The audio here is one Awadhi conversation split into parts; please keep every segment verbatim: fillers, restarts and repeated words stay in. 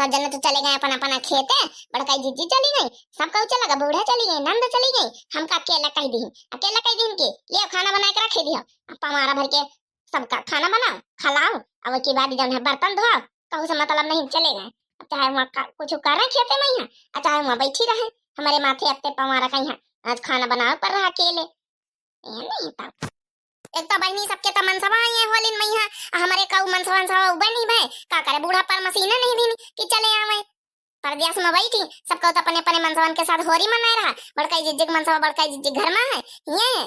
सब जने तो चले गए अपन अपन खेते, बड़काई जिज्जी चली गई, सब कहू चला गए, बूढ़ा चली गई, नंद चली गई, हमका अकेला कह दीहिन, अकेला कह दीहिन कि ले खाना बनाए के रखे दियो, अब पमारा भर के सबका खाना बनाओ, खिलाओ, अब के बाद जौन है बर्तन धोओ, कहू से मतलब नहीं, चले गए। अब चाहे वहाँ का, कुछ करे खेते में यहाँ, और चाहे वहाँ बैठी रहे, हमारे माथे अत्ते पमारा कहीं, आज खाना बनाओ पर रहा अकेले। ए नहीं तब। एक तो बहिनी सबके त मनसवा आई है होलिन में यहाँ, आ हमरे कऊ मनसवा, मनसवा उबे नहीं भए। का करे, बूढ़ा पर मसीने नहीं दीन कि चले आवे। परदेस में बैठी, सबको तो अपने अपने मनसवन के साथ होरी मनाए रहा। बड़काई जिज्जी के मनसवा, बड़काई जिज्जी घर में है, ये है।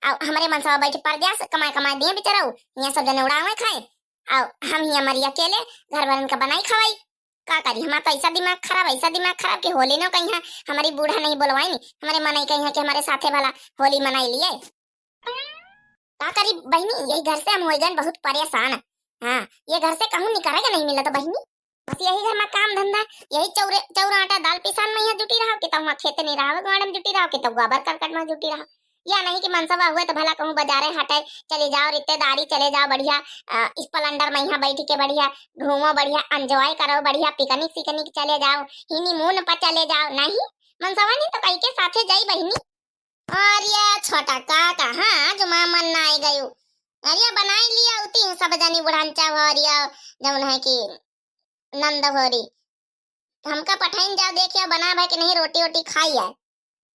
आ हमरे मनसवा बैठी परदेस, कमाए कमाए दिए बेचारा, ये सब जने उड़ावे खाए। आ हम ही हमारी अकेले घर वालन का बनाई खवाई। का करी, हमार तो ऐसा दिमाग खराब, ऐसा दिमाग खराब कि होली न कहीं हमारी बूढ़ा नहीं बोलवाई नहीं, हमारे मनई कहीं कि हमारे साथे भला होली मनाई लिए। का करी बहिनी, यही घर से हम हो गए बहुत परेशान। हाँ, ये घर से कहूँ निकले के नहीं मिला तो बहिनी, बस यही घर में काम धंधा, यही चौरे, चौरा आटा दाल पिसान में यहाँ जुटी रहो, कि तो वहाँ खेते नहीं रहो, गाँड़ में जुटी रहो, कि तो गोबर करकट में जुटी रहो। या नहीं कि मनसवा हुए तो भला कहूँ बाजारे हटे चले जाओ, रिश्तेदारी चले जाओ, बढ़िया, अ, स्प्लेंडर में यहाँ बैठ के बढ़िया घूमो, बढ़िया एंजॉय करो, बढ़िया पिकनिक सिकनिक चले जाओ, हनीमून पर चले जाओ। नहीं, मनसवा नहीं तो कई के साथे जाई बहिनी। अरे छोटका, कहाँ आज माँ मन ना आई गयू? अरे बनाई लिया उती सब जनी बुढ़ांचा हो, अरे जौन है कि नंद होरी, हमका पठाइन जाओ, देखियो बना भाई कि नहीं, रोटी वोटी खाई है।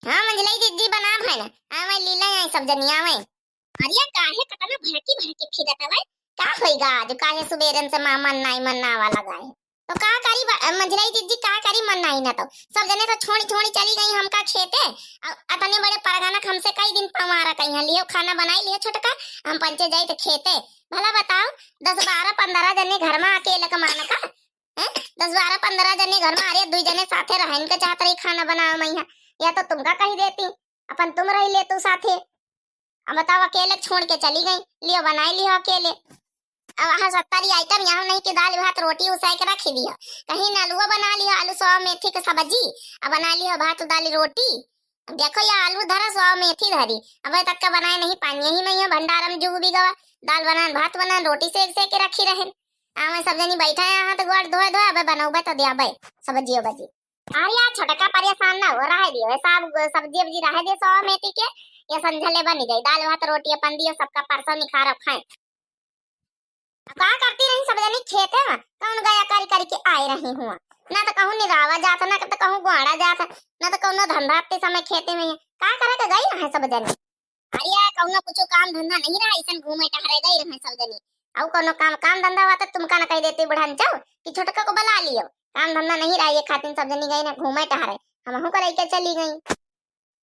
हाँ मंझलई जिज्जी बना भाई ना, आवे लीला आई सब जनी आवे। अरे काहे कतना भड़की भड़की फिरत हवे? का होइगा आज, काहे सुबेरन से माँ मन नाई मन नावा लगाए? तो का करी बा-, मंझलई जिज्जी का करी, मन नाई ना तो सब जने तो छोड़ी छोड़ी चली गई हमका खेते। अ-, अतने बड़े परगनक हमसे कई दिन पवारा कहीं लियो खाना बनाई लियो छोटका, हम पंचे जाई तो खेते। भला बताओ, दस बारह पन्द्रह जने घर में अकेले कमाना का? हैं? दस बारह पन्द्रह जने घर में, अरे दुई जने साथे रहन के चाहत रही खाना बनावे में यहाँ, या तो तुमका कही देती, अपन तुम रही ले तू साथे। अब बताओ, अकेले छोड़ के चली गई, लियो बनाई लियो अकेले। अब हाँ सत्तरी आइटम यहाँ नहीं कि दाल भात रोटी उसाए के रखी दियो, कहीं न आलूओ बना लियो, आलू सवा मेथी के सब्जी, अब बना लियो भात दाल रोटी। अब देखो या आलू धरा सवा मेथी धरी, अब तक का बनाए नहीं पानी यही में, यहाँ भंडारा में जुग भी गवा, दाल बनान भात बनान रोटी सेक सेक के रखी रहे। आवे सब जनी बैठा है यहाँ तो गोड़ धोए धोए, अबे बनौबे तो दे अबे सब्जी उब्जी। अरे यार छोटका परेशान ना हो, रहे दियो, ऐसा अब सब्जी उब्जी रहे दे सवा मेथी के, ये संझले बनी जाई, दाल भात रोटी अपन दियो, सबका परसों निखार खाए। अब का करती रही सब जनी खेते में, कौन गया करी करी के आए रही हुआ, ना तो कहूँ निरावा जात, ना तो कहूँ ग्वाड़ा जात, ना तो कौनो धंधा अपते समय खेते में है, का करे के गई रहे सब जनी? अरे कौनो कुछ काम धंधा नहीं रहा, ऐसन घूमे टहरे गई रहे सब जनी। अउ कौनो काम, काम धंधा हुआ तो तुमका न कह देती बुढ़ान जाओ कि छोटका को बुला लियो, काम धंधा नहीं रहा, ये खातिर सब जनी गई ना घूमे टहरे, हमहू को लेके चली गई।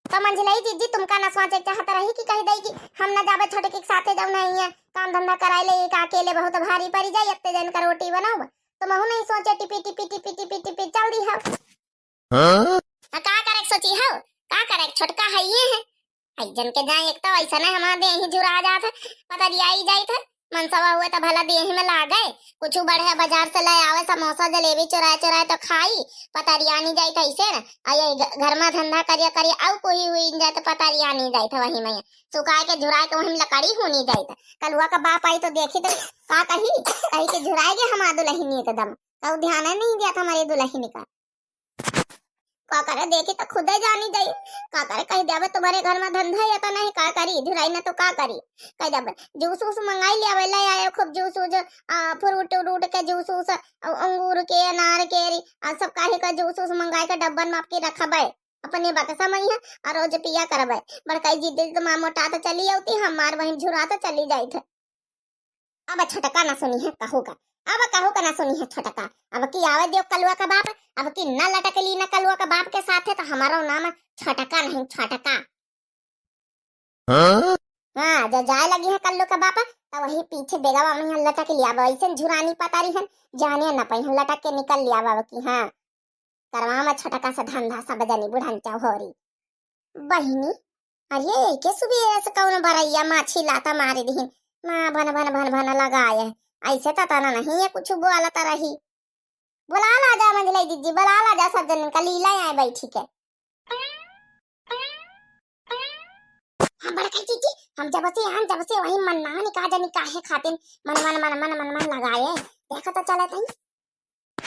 तो मंझलई जिज्जी तुमका ना सोचे चाहत रही कि कह दई कि हम ना जाबे छोटकी के साथे, जाऊ नहीं है काम धंधा कराए ले, का अकेले बहुत भारी पड़ी जाई, इतने जन का रोटी बनाऊ, तो महू नहीं सोचे टिपी टिपी टिपी टिपी टिपी चल दी हो। हाँ? आ, का करे के सोची हो? का करे के छोटका है ये है। आई जन के जाए एक तो ऐसा ना हमारे देही झुरा जात है, पतरियाई जाइत है। मनसवा हुए तो भला देही में लागे, कुछ बढ़िया बाजार से ले आवे समोसा जलेबी चुराए चुराए तो खाई, पतरियानी जाइत है ऐसे ना। आ ये घ-, घर में धंधा करिया करिया अउ कोई हुई जाए तो पतरियानी जाइत है वही में। सुखाए के झुराए के वही में लकड़ी हुनी जाइत है। कलुआ का बाप आई तो देखी तो का कही, कही के झुराए गए हमार दुलहिनी एकदम। कऊ ध्यान नहीं दिया था हमारी दुलहिनी का। का करे, देखी तो खुदे जानी जाई। का करे, कह देबे तुम्हारे घर में धंधा या तो नहीं, का करी, झुराई ना तो का करी। कह देबे जूस वूस मंगाई ले आवे, ले आए खूब जूस वूस, आ, फ्रूट उरूट के जूस वूस, आ, अंगूर के, अनार के, आ, सब काहे का जूस वूस मंगाए के डब्बन में आपके रखबे, अपने बक्सा में ही है, और रोज पिया करबे। बड़काई जिद्दी तो माँ मोटा तो चली आती, हमार वहीं झुरा तो चली जाई थे। अब छोटका ना सुनी है कहू का, अब कहू का ना सुनी है छोटका। अब की आवे दियो कलुआ का बाप, अब की ना लटकली ना कलुआ का बाप के साथे, तो हमारो नाम छोटका नहीं, छोटका। हाँ? हाँ, जो जाए लगी है कल्लू का बाप, तो वही पीछे बेगवा में यहाँ लटक लिया, अब ऐसे झुरानी पता रही है, जाने न पाई है, लटक के निकल लिया अब की। हाँ, करवा में छोटका से धंधा सब जनी बुढ़न चौहोरी। बहिनी, अरे, एके सुबेरे से कौनो बरैया माछी लाता मारी दिहिन। माँ भन भन भन भन लगाए। ऐसे तो तना नहीं है, कुछ बोलत रही। बुला ला जा मंझलई जिज्जी, बुला ला जा सब जन का, लीला आए बैठी के। हाँ, बड़का जिज्जी, हम जब से, हम जब से वही मन ना निका जानी काहे खातिन मन, मन, मन, मन, मन, मन लगाए। देखा तो चलत हई।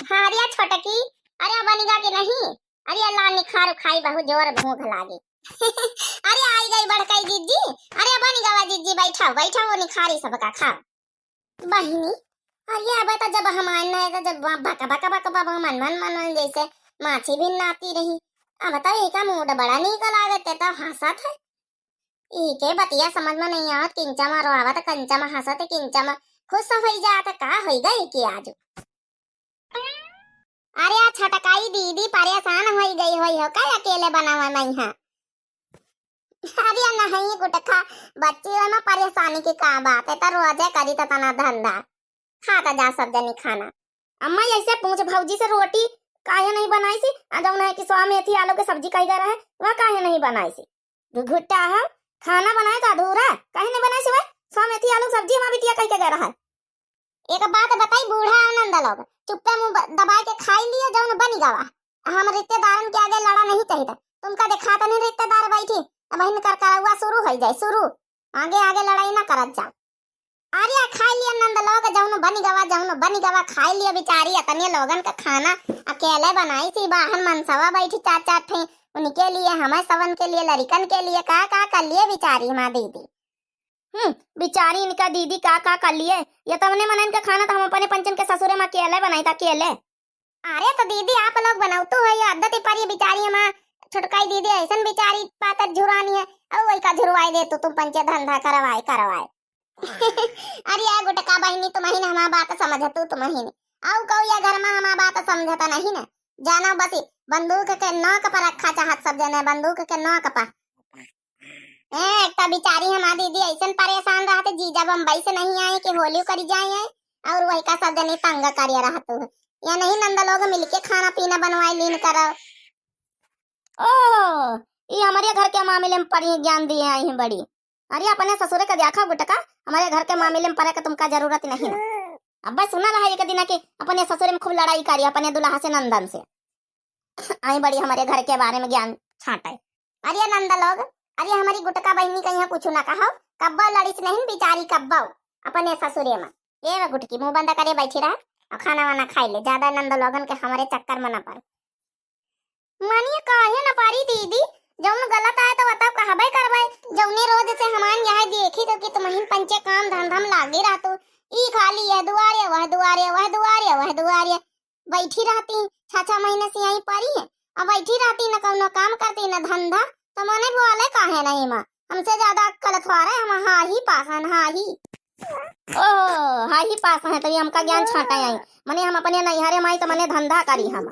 हाँ, अरे छोटकी, अरे बनी गा कि नहीं? अरे अल्लाह, निखार खाई, बहुत जोर भूख लागी। अरे आई गई बड़कई जिज्जी। अरे बनी गवा जिज्जी, बैठा बैठा, वो निखारी सबका खा। बहिनी, अरे अब तो जब हम आए ना, तो जब बक बक बक बक मन मन मन मन जैसे माछी भी नाती रही। अब तो एका मूड बड़ा नीक लागत है, तो हंसत है। ई के बतिया समझ में नहीं आवत, किंचा में रोआवत, कंचा में हंसत, किंचा में खुश होई जात, का होई गई कि आज? अरे आ छटकाई दीदी परेशान होई गई होई हो का अकेले बनावा में यहाँ? अरे नहीं गुटखा, बच्ची हो में परेशानी की का बात है, तो रोजे करी तो तना धंधा। खाता जा सब जनी खाना। अम्मा, ऐसे पूछ भौजी से, रोटी काहे नहीं बनाई सी? आ जौन है कि सौ मेथी आलू के सब्जी कही गए रहे, वह काहे नहीं बनाई सी? घुघुट्टा है, खाना बनाए तो अधूरा, काहे नहीं बनाई सी भाई? सौ मेथी आलू के सब्जी हमार बिटिया कही के गए रहा। एक बात बताई, बूढ़ा आनंद लोग, चुप्पे मुंह ब-, दबाए के खाई लियो, जौन बनी गवा। हम रिश्तेदारन के आगे लड़ा नहीं चाहिए। तुमका दिखाता नहीं रिश्तेदार बैठी, अब हिनकर करौआ शुरू हो जाए, शुरू। आगे आगे लड़ाई ना करत जा। अरे खाई लिया नंद लोग, जौन बनी गवा, जौन बनी गवा खाई लिया। बेचारी अतने लोगन का खाना अकेले बनाई थी, बाहर मनसवा बैठी चार चार ठे, उनके लिए, हमें सबन के लिए, लड़िकन के लिए का का कर लिए बेचारी हमार दीदी। हम्म, बेचारी इनका दीदी का का कर लिए। ये तवने मनन का खाना तो हम अपने पंचन के ससुरे में अकेले बनाई था, अकेले। अरे तो दीदी आप लोग बनाओ तो है, ये आदत ही परी बेचारी हमार छोटकाई दीदी ऐसन बेचारी पातर झुरानी है, और वही का झुरवाई दे तो तुम पंचे धंधा करवाए करवाए। अरे या गुटका बहिनी, तुम ही ना हमार बात समझ तू, तुम ही ने। आओ कहो या घर में हमार बात समझता नहीं ना। जाना बसी बंदूक के नोक पर रखा चाहत सब जने, बंदूक के नोक पर। ए, एक तो बेचारी हमार दीदी ऐसन परेशान रहते, जीजा बम्बई से नहीं आए कि होली करी जाए, और वही का सब जने तंग करिए रहत हो। या नहीं नंद लोग मिलके खाना पीना बनवाए लीन करो। ओह, ई हमारे घर के मामले में परी ज्ञान दिए आई हैं बड़ी। अरे अपने ससुरे का देखा गुटका, हमारे घर के मामले में परे के तुमका जरूरत नहीं ना। अब बस सुना रहा एक दिन कि अपने ससुरे में खूब लड़ाई करी अपने दुल्हा से नंदन से। आई बड़ी हमारे घर के बारे में ज्ञान छाटे। अरे नंद लोग, अरे हमारी गुटका बहिनी का यहाँ कुछ ना कहो, कब्बो लड़िस नहीं बेचारी कब्बो अपने ससुरे में। ए वे गुटकी मुंह बंद करे बैठी रह और खाना वाना खाई ले, ज्यादा नंद लोगन के हमारे चक्कर में ना पड़। मानिए काहे ना पारी दीदी, जौन गलत आए तो बताओ कहबे करबे, जौने रोज से हमान यह देखी तो कि तुमहिन पंचे काम धंधा में लागे रहतू, ई खाली यह दुआरे वह दुआरे वह दुआरे वह दुआरे बैठी रहती, छह छह महीने से यहीं परी है, अब बैठी रहती न कौनो काम करती न धंधा, तो मने बोले काहे नहीं माँ, हमसे ज्यादा अक्कल थोड़े, हम हाँ ही पास हन, हाँ ही। ओह, हाँ ही पास है, तो ये हमका ज्ञान छाटा आई। मने हम अपने नैहरे में आई तो मने धंधा करी हम।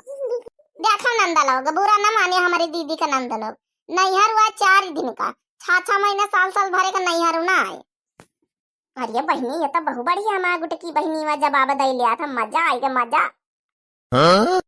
देखा नंद लोग, बुरा न माने हमारी दीदी का नंद लोग, नैहर हुआ चार दिन का, छह छह महीने साल साल भरे का नैहर ना आए। अरे बहिनी, ये तो बहु बढ़िया हमार गुटकी बहिनी वा जवाब दे लिया था, मजा आएगा मजा। हाँ?